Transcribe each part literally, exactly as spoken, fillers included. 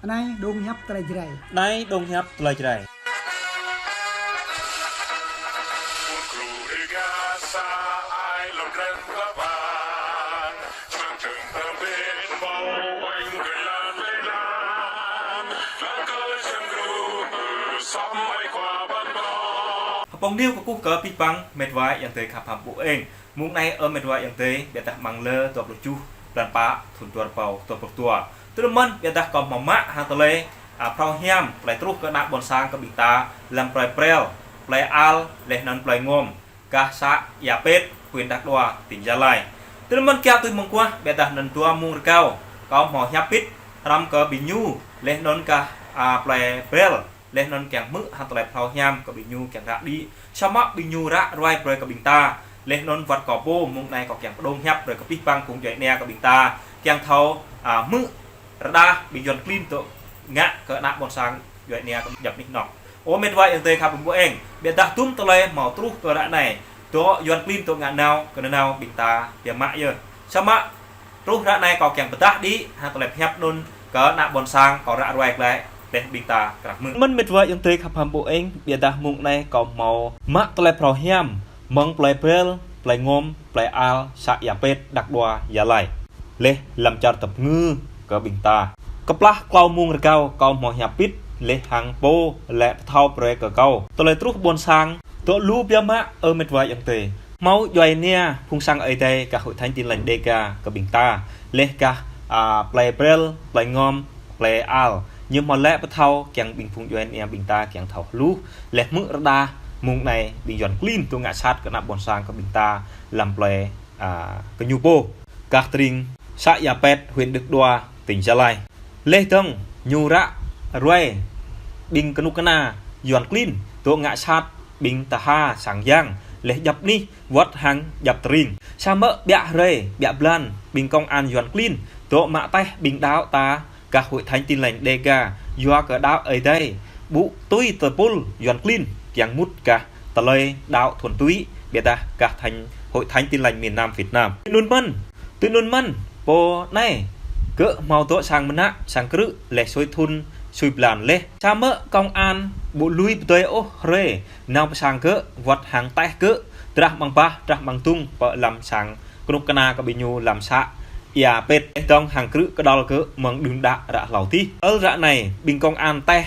Anai dong hiăp tơlơi Jrai. Anai dong hiăp tơlơi Jrai. Hơpong niu kơkuh kơ abih bang mĕt wa ayŏng adơi khăp hăm ƀu eng. Mông anai ơ mĕt wa ayŏng adơi, biă dah amăng lơ dua pluh tơjuh blan pă thun dua rơbâo dua pluh dua. Tui anŭn mơ̆n, biă dah kâo hmâo mă hăng tơlơi, a, phrâo hiam, tơlơi truh kơ ană ƀôn sang kơ ƀing ta, lăm plơi Brel, plơi Al, laih anŭn plơi Ngom, gah să Ia Pet, huyện Đăk Đoa, tỉnh Gia Lai. Tui anŭn mơ̆n kiaŏ tui mơguah, biă dah anŭn dua mông rơgao, kâo hmâo hiăp pit, hrăm kơ ƀing ñu, laih anŭn gah, a, plơi Brel, laih anŭn kiăng hmư̆ hăng tơlơi phrâo hiam kơ ƀing ñu kiăng ră đĭ. Samơ̆ ƀing ñu ră ruai brơi kơ ƀing ta. Laih anŭn wơ̆t kâo pô mông anai kâo kiăng pơdŏng hiăp brơi kơ abih bang phung djuai ania kơ ƀing ta. Kiăng thâo, a, hmư̆ rơđah ƀing Yuan klin tŏ ngă kơ ană ƀôn sang djuai ania kơ djăp anih anŏ. Ơ mĕt wa ayŏng adơi khăp hăm ƀu eng. Biă dah tum tơlơi hmâo truh kơ ră anai. Tŏ Yuan klin tŏ ngă nao kơ nanao ƀing ta biă mă yơh. Samơ̆ truh ră anai kâo kiăng pơdah đĭ, hăng tơlơi hiăp anŭn, kơ ană ƀôn sang, kâo ră ruai glaĭ, laih ƀing ta krăp mơ̆n. Mơ̆n mĕt wa ayŏng adơi khăp hăm ƀu eng, biă dah mông anai kâo hmâo mă tơlơi phrâo hiam, mơ̆ng plơi Brel, plơi Ngom, plơi Al, să Ia Pet, Đăk Đoa, Gia Lai. Laih lăm čar tơpơngư kơ ƀing ta. Kơplah klâo mông rơgao kâo hmâo hiăp pit, laih hăng pô lĕ pơthâo brơi kơ kâo. Tơlơi truh ƀôn sang, tŏ lu biă mă ơ mĕt wa ayŏng adơi. Hmâo djuai ania phung sang Ơi Adai gah Hội Thánh Tin Lành Đêga kơ ƀing ta. Laih gah, a, plơi Brel, plơi Ngom, plơi Al. Ñu hmâo lĕ pơthâo kiăng ƀing phung djuai ania ƀing ta kiăng thâo hluh. Laih hmư̆ rơđah mông anai ƀing Yuan klin tŏ ngă sat kơ ană ƀôn sang kơ ƀing ta lăm plơi, a, kơ ñu pô. Gah tơring să Ia Pet, huyện Đăk Đoa, tỉnh Gia Lai. Laih dơ̆ng ñu ră ruai ƀing kơnuk kơna Yuan klin tŏ ngă sat ƀing tơha sang yang laih djăp anih wơ̆t hăng djăp tơring. Samơ̆ biă hrơi, biă blan ƀing công an Yuan klin tŏ mă taih ƀing đaŏ ta gah Hội Thánh Tin Lành Đêga yua kơ đaŏ Ơi Adai ƀu tui tơpul Yuan klin kiăng mŭt gah tơlơi đaŏ thuần túy, biă dah gah thánh, Hội Thánh Tin Lành miền Nam Việt Nam. Tui anŭn mơ̆n, tui anŭn mơ̆n, pô anai, gơ̆ hmâo dŏ sang mơnă, sang krư̆, laih sui thun, sui blan laih. Samơ̆ công an ƀu lui pơdơi ôh hrơi, nao pơ sang gơ̆, wơ̆t hăng taih gơ̆, drah amăng bah, drah amăng dŭng, pơ lăm sang kơnuk kơna kơ ƀing ñu lăm să Ia Pet, laih dơ̆ng hăng krư̆ kơđŏl gơ̆ mơ̆ng đưm đă ră hlâo adih. Tơl ră anai, ƀing công an taih,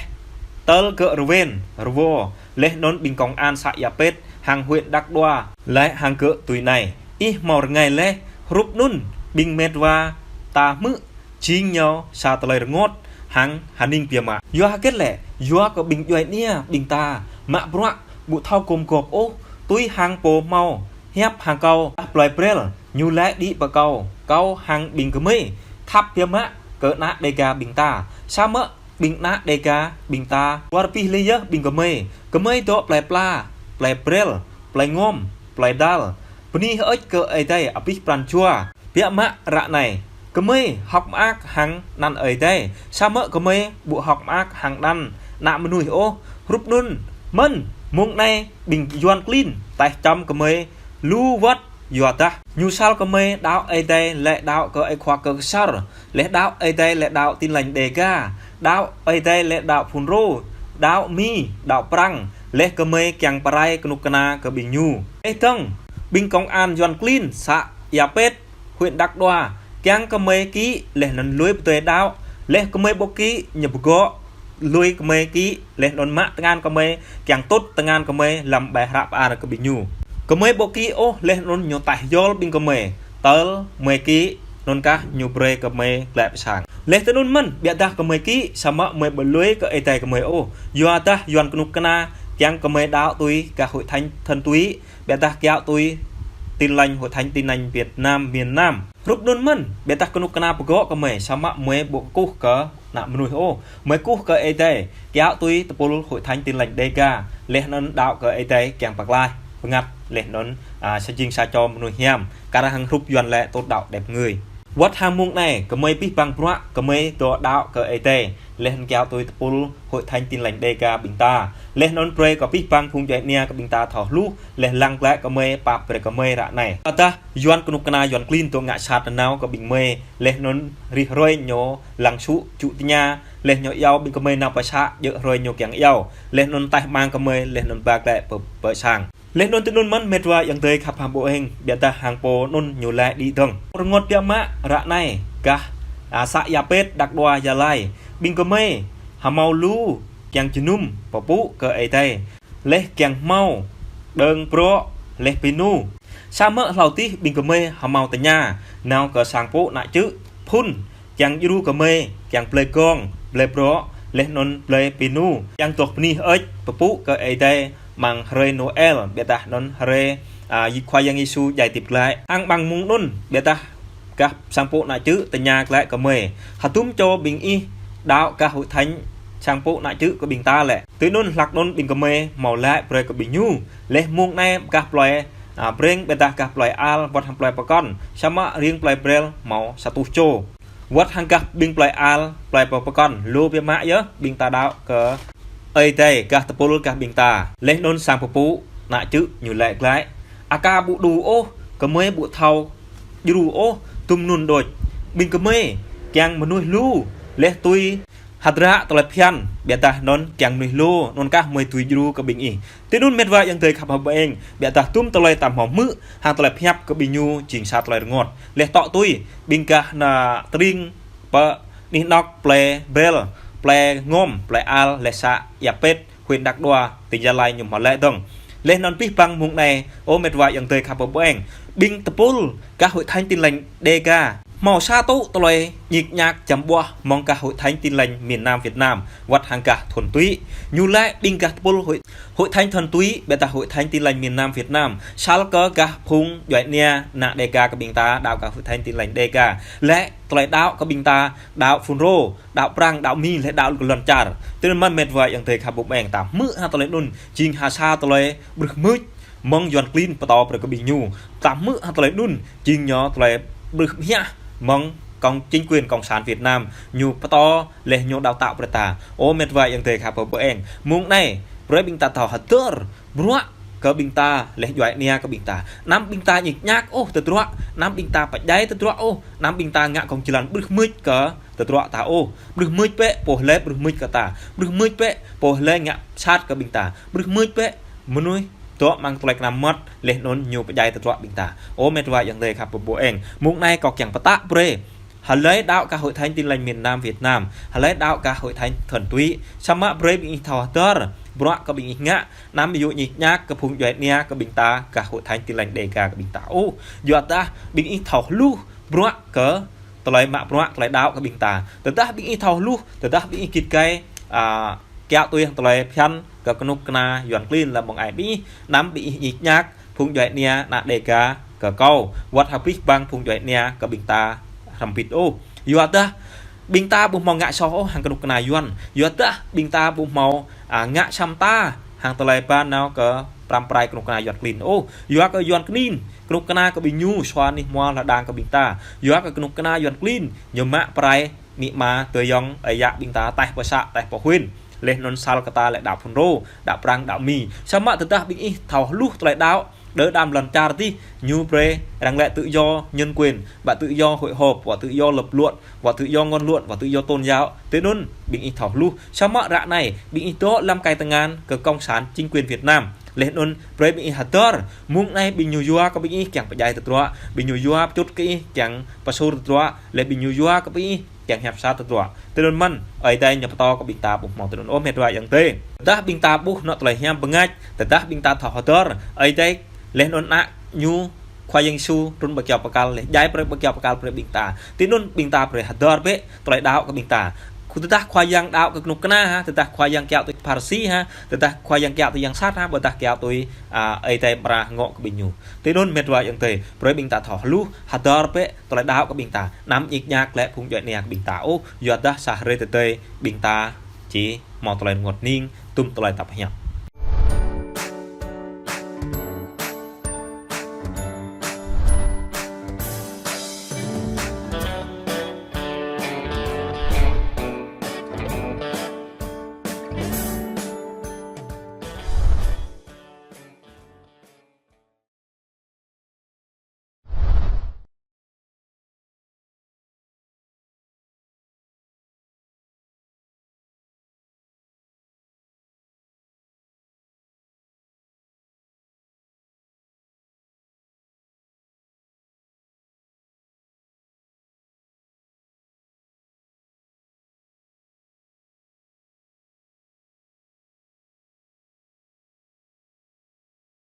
tơl gơ̆ rơwen, rơwo, laih anŭn ƀing công an să Ia Pet, hăng huyện Đăk Đoa, laĭ hăng gơ̆ tui anai: Ih hmâo rơngai laih, hrup anŭn, ƀing mĕt wa ta hmư̆, jing ñu sa tơlơi rơngot, hăng hơning biă mă. Yua hơget lĕ, yua kơ ƀing djuai ania, ƀing ta, mă bruă, ƀu thâo gum gôp ôh, tui hăng pô hmâo hiăp hăng kâo, ah, plơi Brel, ñu laĭ đĭ pơ kâo, kâo hăng ƀing gơmơi, khăp biă mă, kơ ană Đêga ƀing ta, samơ̆ ƀing ană Đêga ƀing ta, wơr bĭt lĕ yơh ƀing gơmơi, gơmơi dŏ plơi Pla, plơi Brel, plơi Ngom, plơi Dal, bơni hơơč kơ Ơi Adai abih pran jua, biă mă ră anai, gơmơi hơ̆k mơak hăng anăn Ơi Adai, samơ̆ gơmơi ƀu hơ̆k mơak hăng anăn ană mơnuih ôh, hrup anŭn, mơ̆n, mông anai, ƀing Yuan klin, taih čăm gơmơi, lu wơ̆t, yua dah, ñu sal gơmơi, đaŏ Ơi Adai, lĕ đaŏ kơ Ơi Khua Kơkơsăr, laih đaŏ Ơi Adai lĕ đaŏ Tin Lành Đêga, đaŏ Ơi Adai lĕ đaŏ phun rô, đaŏ Mi, đaŏ Prăng, laih gơmơi kiăng pơrai kơnuk kơna kơ ƀing ñu. Laih dơ̆ng, ƀing công an Yuan klin, să Ia Pet, huyện Đăk Đoa, kiăng gơmơi kĭ, laih anŭn lui pơdơi đaŏ, laih gơmơi ƀu kĭ, ñu pơgŏ, lui gơmơi kĭ, laih anŭn mă tơngan gơmơi, kiăng tŭt tơngan gơmơi, lăm ƀơi hră pơar kơ ƀing ñu. Gơmơi ƀu kĭ ôh, laih anŭn ñu taih yol ƀing gơmơi, tơl gơmơi kĭ, anŭn kah ñu brơi gơmơi glaĭ pơ sang. Laih tui anŭn mơ̆n, biă dah gơmơi kĭ, samơ̆ gơmơi ƀu lui kơ Ơi Adai gơmơi ôh. Yua dah Yuan kơnuk kơna, kiăng gơmơi đaŏ tui, gah Hội Thánh thuần túy, biă dah kiaŏ tui Tin Lành, Hội Thánh Tin Lành Việt Nam, miền Nam. Hrup anŭn mơ̆n, biă dah kơnuk kơna pơgŏ gơmơi, samơ̆ gơmơi ƀu kơkuh kơ ană mơnuih ôh. Gơmơi kơkuh kơ Ơi Adai, kiaŏ tui tơpul Hội Thánh Tin Lành Đêga, laih anŭn đaŏ kơ Ơi Adai kiăng pơklaih, bơngăt, laih anŭn, a, sa jing sa čô mơnuih hiam, kar hăng hrup Yuan lĕ tŭt đaŏ đep ngơi. Wơ̆t hăng mông anai, gơmơi abih bang bruă, gơmơi dŏ đaŏ kơ Ơi Adai, Laih anŭn kiaŏ tui tơpul Hội Thánh Tin Lành Đêga ƀing ta. Laih anŭn brơi kơ abih bang phung djuai ania kơ ƀing ta thâo hluh, laih lăng glaĭ kơ mơi, pap brơi kơ mơi ră anai. Tơdah Yuan kơnuk kơna Yuan klin dŏ ngă sat nanao kơ ƀing mơi, laih anŭn rĭm hrơi ñu lăng sŭ čŭ tơña, laih ñu iâu ƀing gơmơi nao pơ să, djơ̆ hrơi ñu kiăng iâu, laih anŭn taih mang gơmơi, laih anŭn ba glaĭ pơ, pơ sang. Laih anŭn tui anŭn mơ̆n met wa ayŏng adơi khăp hăng ƀô̆ eng, biă dah hăng pô anŭn ñu laĭ đĭ dơ̆ng. Rơngot biă mă ră anai, gah, a, să Ia Pet, Đak Đoa, Gia Lai. Ƀing gơmơi hơmâo lu kiăng jơnum pơpŭ kơ Ơi Adai. Laih kiăng hmâo đơ̆ng bruă, laih pơnu. Samơ̆ hlâo adih ƀing gơmơi hơmâo tơña nao kơ sang pŭ ană čư̆ phŭn, kiăng djru gơmơi, kiăng blơi gong, blơi bruă, laih anŭn blơi pơnu, kiăng tuh bơni hơơč pơpŭ kơ Ơi Adai amăng hrơi Noel, biă dah anŭn hrơi, a, Khua Yang Yêsu djai hơdip glaĭ. Hăng amăng mông anŭn, biă dah gah sang pŭ ană čư̆ tơña glaĭ kơ mơi: Hơdôm čô ƀing ih đaŏ gah Hội Thánh sang pŭ ană čư̆ kơ ƀing ta lĕ? Tui anŭn hlak anŭn ƀing gơmơi hơmâo laĭ brơi kơ ƀing ñu: Laih mông anai gah plơi, a, Breng, biă dah gah plơi Al, wơ̆t hăng plơi Pơkŏn, samơ̆ riêng plơi Brel hơmâo sa rơtuh čô. Wơ̆t hăng gah ƀing plơi Al, plơi Pơ-, Pơkŏn, lu biă mă yơh ƀing ta đaŏ kơ Ơi Adai gah tơpul gah ƀing ta. Laih anŭn sang pơpŭ ană čư̆ ñu laĭ glaĭ: Aka ƀu đu ôh, gơmơi ƀu thâo djru ôh, tŭm anŭn đôč. Ƀing gơmơi kiăng mơnuih lu, laih tui hơdră tơlơi phiăn, biă dah anŭn kiăng mơnuih lu, anŭn kah gơmơi tui djru kơ ƀing ih. Tui anŭn met wa ayŏng adơi khăp hăng ƀô̆ eng, biă dah tŭm tơlơi ta hơmâo hmư̆ hăng tơlơi pơhiăp kơ ƀing ñu jing sa tơlơi rơngot. Laih tŏ tui ƀing gah ană tơring pơ anih anŏk plơi Brel, plơi Ngŏm, plơi Al, laih să Ia Pet, huyện Đak Đoa, tỉnh Gia Lai ñu hơmâo laĭ dơ̆ng. Laih anŭn abih bang mông anai, ơ met wa ayŏng adơi khăp hăng ƀô̆ eng, ƀing tơpul gah Hội Thánh Tin Lành Đêga hơmâo sa tŭ tơlơi ñik ñak čăm ƀuah mơ̆ng gah Hội Thánh Tin Lành miền Nam Việt Nam, wơ̆t hăng gah thuần túy. Ñu laĭ ƀing gah tơpul Hội, Hội Thánh thuần túy, biă dah Hội Thánh Tin Lành miền Nam Việt Nam, săl kơ gah phung djuai ania ană Đêga kơ ƀing ta đaŏ gah Hội Thánh Tin Lành Đêga. Laih tơlơi đaŏ kơ ƀing ta đaŏ Fulro, đaŏ Prăng, đaŏ Mi, laih đaŏ lu lŏn čar. Tui anŭn mơ̆n met wa ayŏng adơi khăp ƀô̆ eng, ta hmư̆ hăng tơlơi anŭn jing ha sa tơlơi brưh mưč mơ̆ng Yuan klin pơtô brơi kơ ƀing ñu. Ta hmư̆ hăng tơlơi anŭn jing ñu tơlơi brưh mơhiăh mơ̆ng cộng, chính quyền cộng sản Việt Nam ñu pơtô laih ñu đào tạo brơi ta. Ơ met wa ayŏng adơi khăp ƀô̆ eng, mông anai brơi ƀing ta thâo hơdơr bruă kơ ƀing ta, laih djuai ania kơ ƀing ta. Anăm ƀing ta ñik ñak ôh tơdruă, anăm ƀing ta pơdjai tơdruă ôh, anăm ƀing ta ngă gong jơlan brưh mưč kơ tơdruă ta ôh. Brưh mưč bĕ pô hlơi brưh mưč kơ ta. Brưh mưč bĕ pô hlơi ngă sat kơ ƀing ta. Brưh mưč bĕ mơnuih dŏ amăng tơlơi kơnăm mơmŏt, laih anŭn ñu pơdjai tơdruă ƀing ta. Ơ met wa ayŏng adơi khăp ƀô̆ eng, mông anai kâo kiăng pơtă brơi hlơi đaŏ gah Hội Thánh Tin Lành miền Nam Việt Nam, hlơi đaŏ gah Hội Thánh thuần túy, samơ̆ brơi ƀing ih thâo hơdơr bruă kơ ƀing ih ngă, anăm yua ñik ñak kơ phung djuai ania kơ ƀing ta gah Hội Thánh Tin Lành Đêga kơ ƀing ta ôh. Yua dah ƀing ih thâo hluh bruă kơ tơlơi mă bruă, tơlơi đaŏ kơ ƀing ta. Tơdah ƀing ih thâo hluh, tơdah ƀing ih git gai, a, kiaŏ tui hăng tơlơi phiăn kơ kơnuk kơna Yuan klin lăm mông ai ƀing ih, anăm ƀing ih ñik ñak phung djuai ania ană Đêga kơ kâo, wơ̆t hăng abih bang phung djuai ania kơ ƀing ta hrŏm hơbĭt ôh. Yua dah ƀing ta ƀu hơmâo ngă soh ôh hăng kơnuk kơna Yuan. Yua dah ƀing ta ƀu hơmâo, a, ngă sa mơta hăng tơlơi ba nao kơ pơrăm pơrai kơnuk kơna Yuan klin ôh. Yua kơ Yuan klin, kơnuk kơna kơ ƀing ñu sua anih hmua lŏn đang kơ ƀing ta. Yua kơ kơnuk kơna Yuan klin ñu mă pơrai amĭ ama, adơi ayŏng, ơi yă ƀing ta taih pơ să, taih pơ huyện. Laih anŭn săl kơ ta lĕ đaŏ Fulro, đaŏ Prăng, đaŏ Mi. Samơ̆ tơdah ƀing ih thâo hluh tơlơi đaŏ, đơ đam lŏn čar adih, ñu brơi arăng laĭ tự do nhân quyền, wơ̆t tự do hội họp, wơ̆t tự do lập luận, wơ̆t tự do ngôn luận, wơ̆t tự do tôn giáo. Tui anŭn ƀing ih thâo hluh. Samơ̆ ră anai ƀing ih dŏ lăm kai tơngan kơ cộng sản chính quyền Việt Nam. Laih anŭn brơi ƀing ih hơdơr, mông anai ƀing ñu yua kơ ƀing ih kiăng pơdjai tơdruă, ƀing ñu yua pơčŭt kơ ih kiăng pơsur tơdruă, laih ƀing ñu yua kơ ƀing ih kiăng hiăp sat tơdruă. Tui anŭn mơ̆n, Ơi Adai ñu pơtô kơ ƀing ta ƀu hơmâo tui anŭn ôh met wa ayŏng adơi. Tơdah ƀing ta ƀuh anŏ tơlơi hiam bơngač, tơdah ƀing ta thâo hơdơr, Ơi Adai laih anŭn Ană ñu Khua Yang Yêsu trŭn ƀơi kyâo bơkal laih djai brơi ƀơi kyâo bơkal brơi ƀing ta. Tui anŭn ƀing ta brơi hơdơr bĕ tơlơi đaŏ kơ ƀing ta. Tơdah Khua Yang đaŏ kơ kơnuk kơna hă, tơdah Khua Yang kiaŏ tui Pharisi hă, tơdah Khua Yang kiaŏ tui yang sat hă, ƀôdah kiaŏ tui, a, Ơi Adai amra ngŏ kơ ƀing ñu. Tui anŭn met wa ayŏng adơi, brơi ƀing ta thâo hluh, hơdơr bĕ tơlơi đaŏ kơ ƀing ta. Anăm ñik ñak lĕ phung djuai ania kơ ƀing ta ôh, yua dah sa hrơi tơdơi ƀing ta či hơmâo tơlơi rơngot hning, tŭm tơlơi ta pơhiăp.